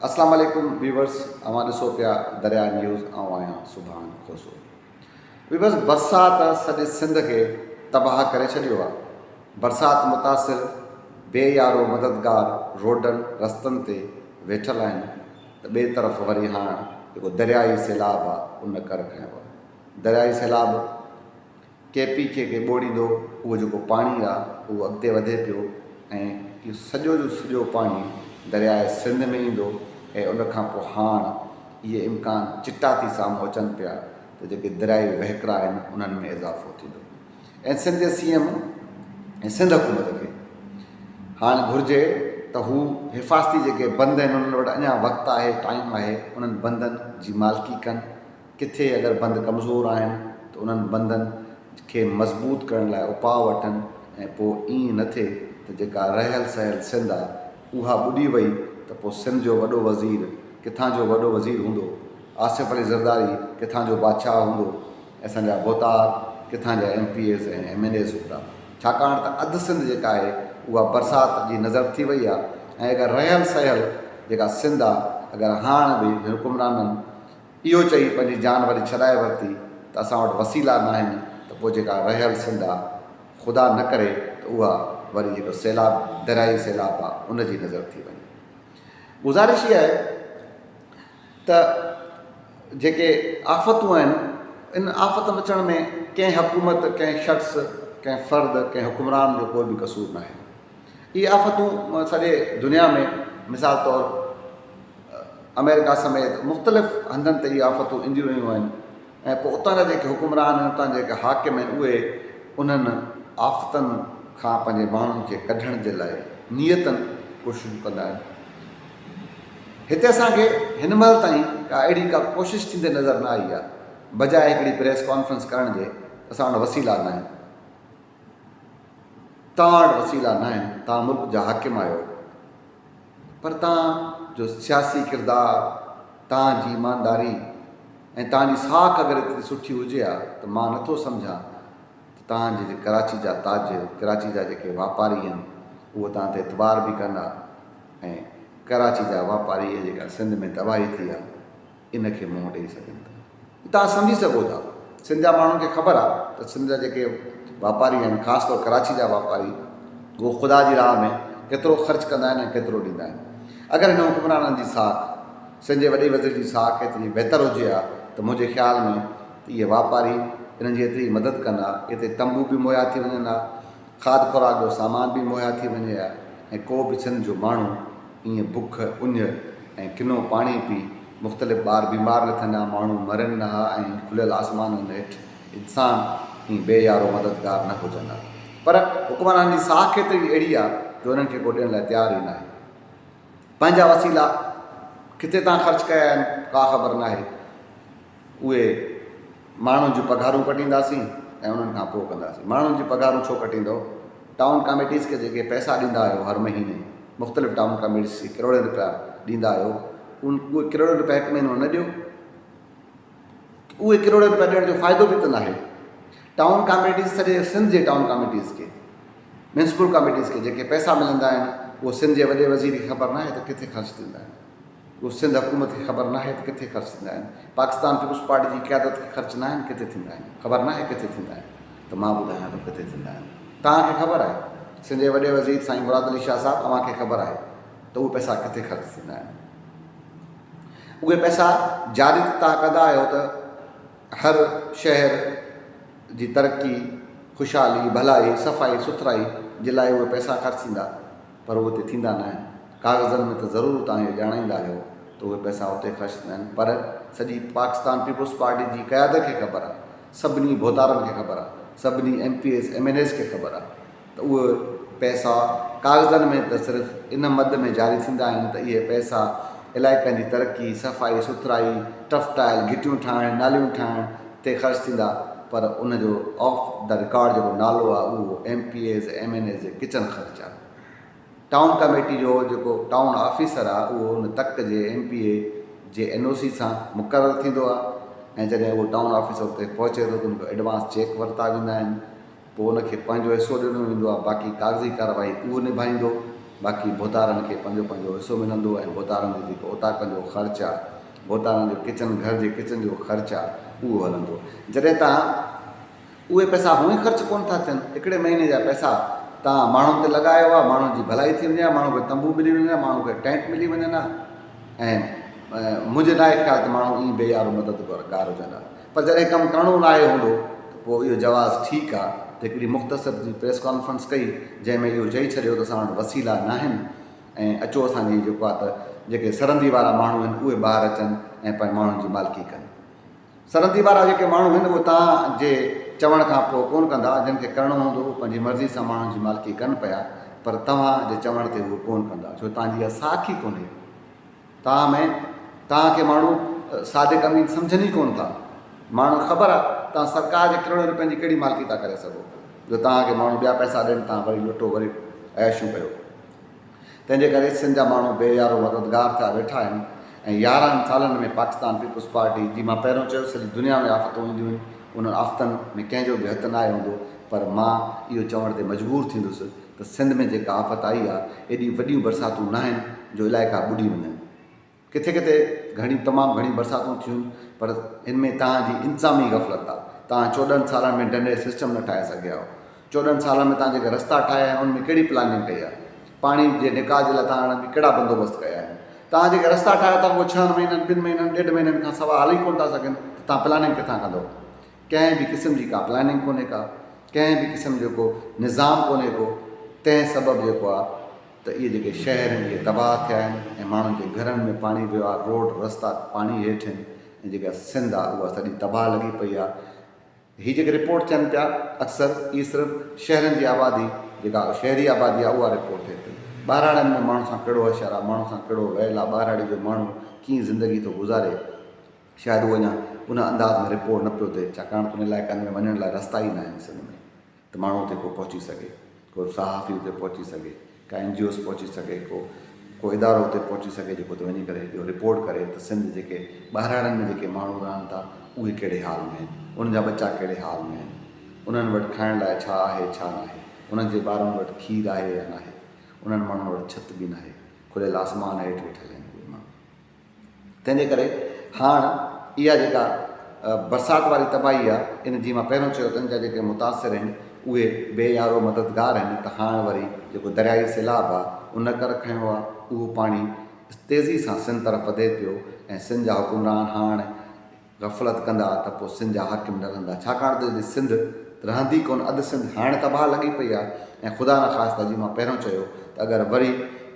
اسلام عليڪم ويورس اوهان ڏسو پيا دريا نيوز آئون آهيان سبحان کوسو ويورس برسات سڄي سنڌ کي تباهه ڪري ڇڏيو آهي برسات متاثر بي يارو مددگار روڊن رستن تي ويٺل آهن ته ٻئي طرف وري هاڻ جيڪو دريائي سيلاب آهي ان ڪر کنيو آهي دريائي سيلاب ڪي پي ڪي کي ٻوڙيندو اهو جيڪو پاڻي آ اهو اڳتي وڌي پيو ۽ اهو سڄو جو سڄو پاڻي درياء سنڌ ۾ ايندو ۽ ان کان پوء هاڻ اهي امڪان چٽا ٿي سامهون اچن پيا ته جيڪي دريائي وهڪرا آهن انهن ۾ اضافو ٿيندو ۽ سنڌ جي سي ايم ۽ سنڌ حڪومت کي هاڻ گهرجي ته هو حفاظتي جيڪي بند آهن انهن وٽ اڃا وقت آهي ٽائيم آهي انهن بندن جي مالڪي ڪن ڪٿي اگر بند ڪمزور آهن ته انهن بندن کي مضبوط ڪرڻ لاء اپاء وٺن ۽ پوء ائين نه ٿئي ته جيڪا رهيل سهيل سنڌ آ اها ٻڏي وئي ته پوء سنڌ جو وڏو وزير ڪٿان جو وڏو وزير هوندو، آصف علي زرداري ڪٿان جو بادشاهه هوندو ۽ اسان جا ڀوتار ڪٿان جا M P As ۽ M N As هوندا. ڇاڪاڻ ته اڌ سنڌ جيڪا آهي اها برسات جي نظر ٿي وئي آ ۽ اگر رهيل سهيل جيڪا سنڌ آ اگر هاڻ به حڪمرانن اهو چئي پنهنجي جان وري ڇڏائي ورتي ته اسان وٽ وسيلا ناهن ته پوء جيڪا رهيل سنڌ آ خدا نه ڪري ته اها وري جيڪو سيلاب دريائي سيلاب آ ان جي نظر ٿي وڃي. گذارش هي آهي ته جيڪي آفتون آهن ان آفتن اچڻ ۾ ڪنهن حڪومت ڪنهن شخص ڪنهن فرد ڪنهن حڪمران جو ڪوئي به قصور ناهي. اهي آفتون سڄي دنيا ۾ مثال طور آمريڪا سميت مختلف هنڌن تي اهي آفتون اينديون رهيون آهن ۽ پوء اتان جا جيڪي حڪمران آهن اتان جا جيڪي حاڪم آهن اهي انهن آفتن کان پنهنجي ماڻهن کي ڪڍڻ جي لاء نيتن ڪوششون ڪندا آهن. هتي اسان کي هن مهل تائين ڪا اهڙي ڪا ڪوشش ٿيندي نظر نه آئي آهي بجاء هڪڙي پريس ڪانفرنس ڪرڻ جي اسان وٽ وسيلا نه آهن. توهان وٽ وسيلا ناهن، توهان ملڪ جا حاڪم آهيو، پر توهان جو سياسي ڪردار، توهان جي ايمانداري ۽ توهان جي ساک اگر ايتري سٺي هجي ها ته مان نٿو سمجهان ته توهان جي ڪراچي جا تاجر، ڪراچي جا جيڪي واپاري آهن، اهي توهان تي اعتبار به ڪن ها ۽ ڪراچي جا واپاري اها جيڪا سنڌ ۾ تباهي ٿي آهي، ان کي منهن ڏئي سگهن ٿا. توهان سمجهي سگهو ٿا. سنڌ جا ماڻهن کي خبر آهي ته سنڌ جا جيڪي واپاري آهن خاص طور ڪراچي جا واپاري اهو خدا جي راهه ۾ ڪيترو خرچ ڪندا آهن ۽ ڪيترو ڏيندا آهن. اگر هن حڪمرانن جي ساک سنڌ جي وڏي وزير جي ساک ايتري بهتر هجي ها ته منهنجي خيال ۾ ته اهي واپاري انهن جي ايتري مدد ڪن ها اتي تنبو به مهيا ٿي وڃن ها کاڌ خوراڪ جو سامان به مهيا ٿي وڃي ها ۽ ڪو به سنڌ جو ماڻهو ائين بک، اڃ ۽ ڪنو پاڻي پي مختلف ٻار بيمار نه ٿين ها، ماڻهو مرن نه ها ۽ کليل آسمانن هيٺ انسان ائين بي يارو مددگار نه هجن ها. پر حڪمرانن جي ساک ايتري اهڙي آ جو انهن کي ڪو ڏيڻ لاء تيار ئي ناهي. پنهنجا وسيلا ڪٿي تان خرچ ڪيا آهن ڪا خبر ناهي. اهي ماڻهن جون پگهارون ڪٽينداسين ۽ انهن کان پوء ڪنداسين. ماڻهن جون پگهارون ڇو ڪٽيندؤ؟ ٽائون ڪاميٽيز کي جيڪي پئسا ڏيندا آهيو هر مهيني مختلف ٽائون ڪاميٽيز کي ڪروڙين رپيا ڏيندا آهيو اهي ڪروڙين رپيا هڪ مهينو نه ڏيو اهي ڪروڙين رپيا ڏيڻ جو فائدو به ته ناهي ٽائون ڪاميٽيز سڄي سنڌ جي ٽائون ڪاميٽيز کي ميونسپل ڪاميٽيز کي جيڪي پئسا ملندا آهن اهو سنڌ جي وڏي وزير کي خبر ناهي ته ڪٿي خرچ ٿيندا آهن اهو سنڌ حڪومت کي خبر ناهي ته ڪٿي خرچ ٿيندا آهن، پاڪستان پيپلز پارٽي جي قيادت کي خرچ ناهن ڪٿي ٿيندا آهن، خبر ناهي ڪٿي ٿيندا آهن ته مان ٻڌايان ٿو ڪٿي ٿيندا آهن. توهان کي خبر آهي سنڌ جي وڏي وزير سائين مراد علي شاهه صاحب اوهان کي خبر آهي ته اهي پئسا ڪٿي خرچ ٿيندا آهن. اهي پئسا جاري ته توهان ڪندا آهيو ته هر شهر جي ترقي، خوشحالي، ڀلائي، صفائي سٿرائي جي لاء اهي پئسا خرچ ٿيندا پر اهي اتي ٿيندا ناهن. ڪاغذن ۾ ته ضرور توهان اهو ڄاڻائيندا آهيو ته اهي پئسا اتي خرچ ٿيندا آهن پر سڄي پاڪستان پيپلز پارٽي جي قيادت کي خبر آهي، سڀني ڀوتارن کي خبر آهي، سڀني M P As, M N As کي خبر آهي ته اهي پئسا ڪاغذن ۾ ته صرف ان مد ۾ جاري ٿيندا آهن ته اهي پئسا علائقن جي ترقي، صفائي سٿرائي، ٽف ٽائل، گهٽيون ٺاهڻ، ناليون ٺاهڻ تي خرچ ٿيندا پر ان جو آف the record جيڪو نالو آهي اهو M P As, M N As جي ڪچن خرچ آهي. ٽائون ڪميٽي جو جيڪو ٽائون آفيسر آ اهو ان تڪ جي ايم پي اي جي اين او سي سان مقرر ٿيندو آ ۽ جڏهن اهو ٽائون آفيسر اتي پهچي ٿو ته ان کان ايڊوانس چيڪ ورتا ويندا آهن پوء ان کي پنهنجو حصو ڏنو ويندو آ باقي ڪاغذي ڪارروائي اهو نڀائيندو. باقي ڀوتارن کي پنهنجو پنهنجو حصو ملندو ۽ ڀوتارن جي جيڪو اوطاقن جو خرچ آ، ڀوتارن جو ڪچن گهر جي ڪچن جو خرچ آ اهو هلندو. جڏهن تان اهي پئسا هونئن خرچ ڪونه ٿا ٿين، هڪڙي مهيني جا پئسا تان ماڻهن تي لڳايو آ، ماڻهن جي ڀلائي ٿي وڃي ها، ماڻهن کي تنبو ملي وڃن ها، ماڻهن کي ٽينٽ ملي وڃن ها ۽ منهنجي ناهي خيال ته ماڻهو ائين بي يارو مددگار هجن ها. پر جڏهن ڪم ڪرڻو ناهي هوندو ته پوء اهو جواز ٺيڪ آ ته هڪڙي مختصر جي پريس ڪانفرنس ڪئي جنهن ۾ اهو چئي ڇڏيو ته اسان وٽ وسيلا ناهن ۽ اچو اسان جي جيڪو آ ته جيڪي سرندي وارا ماڻهو آهن اهي ٻاهر اچن ۽ پنهنجي ماڻهن جي مالڪي ڪن. سرندي وارا جيڪي ماڻهو آهن اهي توهان جي چوڻ کان پوء ڪونه ڪندا، جن کي ڪرڻو هوندو اهي پنهنجي مرضي سان ماڻهن جي مالڪي ڪن پيا پر توهان جي چوڻ تي اهو ڪونه ڪندا ڇو توهان جي اها ساک ئي ڪونهي. توهان ۾ توهان کي ماڻهو صادق امين سمجهن ئي ڪونه ٿا. ماڻهن کي خبر آهي توهان سرڪار جي ڪروڙين روپين جي ڪهڙي مالڪي ٿا ڪري سگهو جو توهان کي ماڻهو ٻيا پئسا ڏين توهان وري لٽو وري عياشيون ڪيو. تنهن جي ڪري سنڌ جا ماڻهو بي يارو مددگار ٿيا ويٺا آهن ۽ 11 سالن ۾ پاڪستان پيپلز پارٽي جي مان پهريون چيو سڄي دنيا ۾ آفتون اينديون آهن انهن آفتن ۾ ڪنهن جو به هٿ ناهي هوندو پر مان اهو چوڻ تي مجبور ٿيندس ته سنڌ ۾ جيڪا آفت آئي آ ايڏي وڏيون برساتون ناهن جو علائقا ٻڏي وڃن. ڪٿي ڪٿي گهڻيون تمام گهڻيون برساتون ٿيون پر ان ۾ توهان جي انتظامي غفلت آ. توهان 14 سالن ۾ ڊرينيج سسٽم نه ٺاهي سگهيا آهيو. 14 سالن ۾ توهان جيڪي رستا ٺاهيا آهن ان ۾ ڪهڙي پلاننگ ڪئي آ. پاڻي جي نڪال جي لاء توهان انهن ۾ ڪهڙا بندوبست ڪيا آهن. توهان جيڪي رستا ٺاهيا اٿو اهي ڇهن مهينن ٻن مهينن ڏيڍ مهينن کان سوا هلي ڪونه ٿا سگهن ته توهان پلاننگ ڪٿان ڪندو. ڪنهن به قسم جي ڪا پلاننگ ڪونهي ڪا، ڪنهن به قسم جو ڪو نظام ڪونهي ڪو، تنهن سبب جيڪو آ ته اهي جيڪي شهر آهن اهي تباهه ٿيا آهن ۽ ماڻهن جي گهرن ۾ پاڻي ويو آ، روڊ رستا پاڻي هيٺ آهن ۽ جيڪا سنڌ آ اها سڄي تباهه لڳي پئي آ. هي جيڪي رپورٽ ٿين پيا اڪثر اهي صرف شهرن جي آبادي جيڪا شهري آبادي آ اها رپورٽ ٿئي پئي، ٻهراڙين ۾ ماڻهن سان ڪهڙو حشر آ، ماڻهن سان ڪهڙو ويل آ، ٻهراڙي جو ماڻهو ڪيئن زندگي ٿو گذاري. شايد اهو اڃا ان انداز ۾ رپورٽ نه پيو ٿئي ڇاڪاڻ ته ان علائقن ۾ وڃڻ لاء رستا ئي ناهن سنڌ ۾ ته ماڻهو اتي ڪو پهچي سگهي، ڪو صحافي اتي پهچي سگهي، ڪا اين جي اوز پهچي سگهي، ڪو ڪو ادارو اتي پهچي سگهي جيڪو اتي وڃي ڪري اهو رپورٽ ڪري ته سنڌ جيڪي ٻهراڙين ۾ جيڪي ماڻهو رهن ٿا اهي ڪهڙي حال ۾ آهن، انهن جا ٻچا ڪهڙي حال ۾ آهن، انهن وٽ کائڻ لاء ڇا آهي ڇا ناهي، انهن جي ٻارن وٽ کير آهي يا ناهي، انهن ماڻهن وٽ ڇت به ناهي، کليل آسمان هيٺ ويٺل آهن اهي ماڻهو. تنهن جي ڪري هاڻ اها جيڪا برسات واري تباهي آهي ان جي مان پهريون چيو ته ان جا جيڪي متاثر آهن اهي بي يارو مددگار آهن ته هاڻ وري جيڪو دريائي سيلاب آهي ان ڪر کنيو آهي اهو پاڻي تيزي سان سنڌ طرف وڌي پيو ۽ سنڌ جا حڪمران هاڻ غفلت ڪندا ته پوء سنڌ جا حاڪم نه رهندا ڇاڪاڻ ته جڏهن سنڌ رهندي ڪونه اڌ سنڌ هاڻ تباهه لڳي پئي آهي ۽ خدا نخواسته جيئن مان پهريون چيو ته اگر وري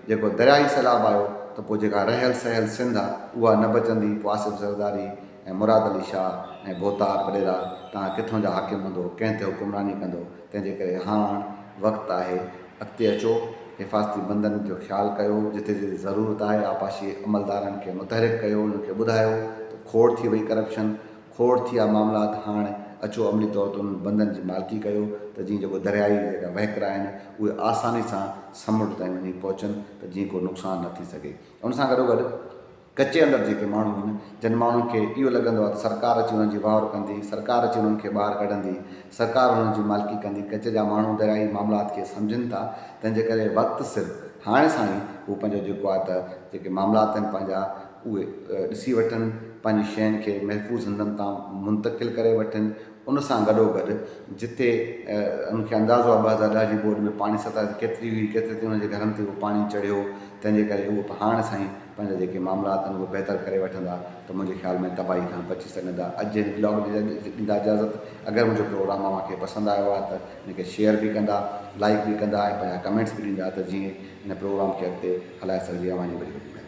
جيڪو دريائي سيلاب آيو ته پوء جيڪا رهيل سهيل سنڌ آهي اها نه بچندي پوء آصف زرداري ۽ مراد علي شاهه ۽ ڀوتار وڏيرا توهان ڪٿون جا حاڪم هوندو ڪنهن تي حڪمراني ڪندو تنهن جي ڪري هاڻ وقت آهي اڳتي اچو، حفاظتي بندن جو خيال ڪيو، جتي جتي ضرورت آهي آبپاشي عملدارن کي متحرڪ ڪيو، انهن کي ٻڌايو ته کوڙ ٿي وئي ڪرپشن، کوڙ ٿيا معاملات هاڻ اچو عملي طور تي انهن بندن جي مالڪي ڪيو ته جيئن جيڪو دريائي جيڪا وهڪرا آهن اهي آساني سان سمنڊ تائين وڃي پهچن ته جيئن ڪو نقصان نه ٿي سگهي ان سان گڏوگڏ ڪچي اندر جيڪي ماڻهو آهن، جن ماڻهن کي اهو لڳندو آهي ته سرڪار اچي انهن جي واهر ڪندي، سرڪار اچي انهن کي ٻاهر ڪڍندي، سرڪار انهن جي مالڪي ڪندي، ڪچي جا ماڻهو دريائي معاملات کي سمجهن ٿا، تنهن جي ڪري وقت سر هاڻي سان ئي هو پنهنجو جيڪو آهي ته جيڪي معاملات آهن پنهنجا اهي ڏسي وٺن، پنهنجي شين کي محفوظ هنڌن تان منتقل ڪري وٺن، ان سان گڏوگڏ جتي انهن کي اندازو آهي 2010 جي ٻوڏ ۾ پاڻي سطح ڪيتري هئي، ڪيتري تائين انهن جي گهرن تي اهو پاڻي چڙهيو، تنهن جي ڪري اهو به هاڻ سان ئي پنهنجا جيڪي معاملات آهن اهي بهتر ڪري وٺندا ته منهنجي خيال ۾ تباهي کان بچي سگهندا. اڄ جي هن ولاگ جي ڏيندا اجازت. اگر منهنجو پروگرام اوهان کي پسند آيو آهي ته ان کي شيئر به ڪندا، لائيڪ به ڪندا ۽ پنهنجا ڪمينٽس به ڏيندا ته جيئن هن پروگرام کي اڳتي هلائي سگهجي. اوهان جي وڏي وڏي مهرباني.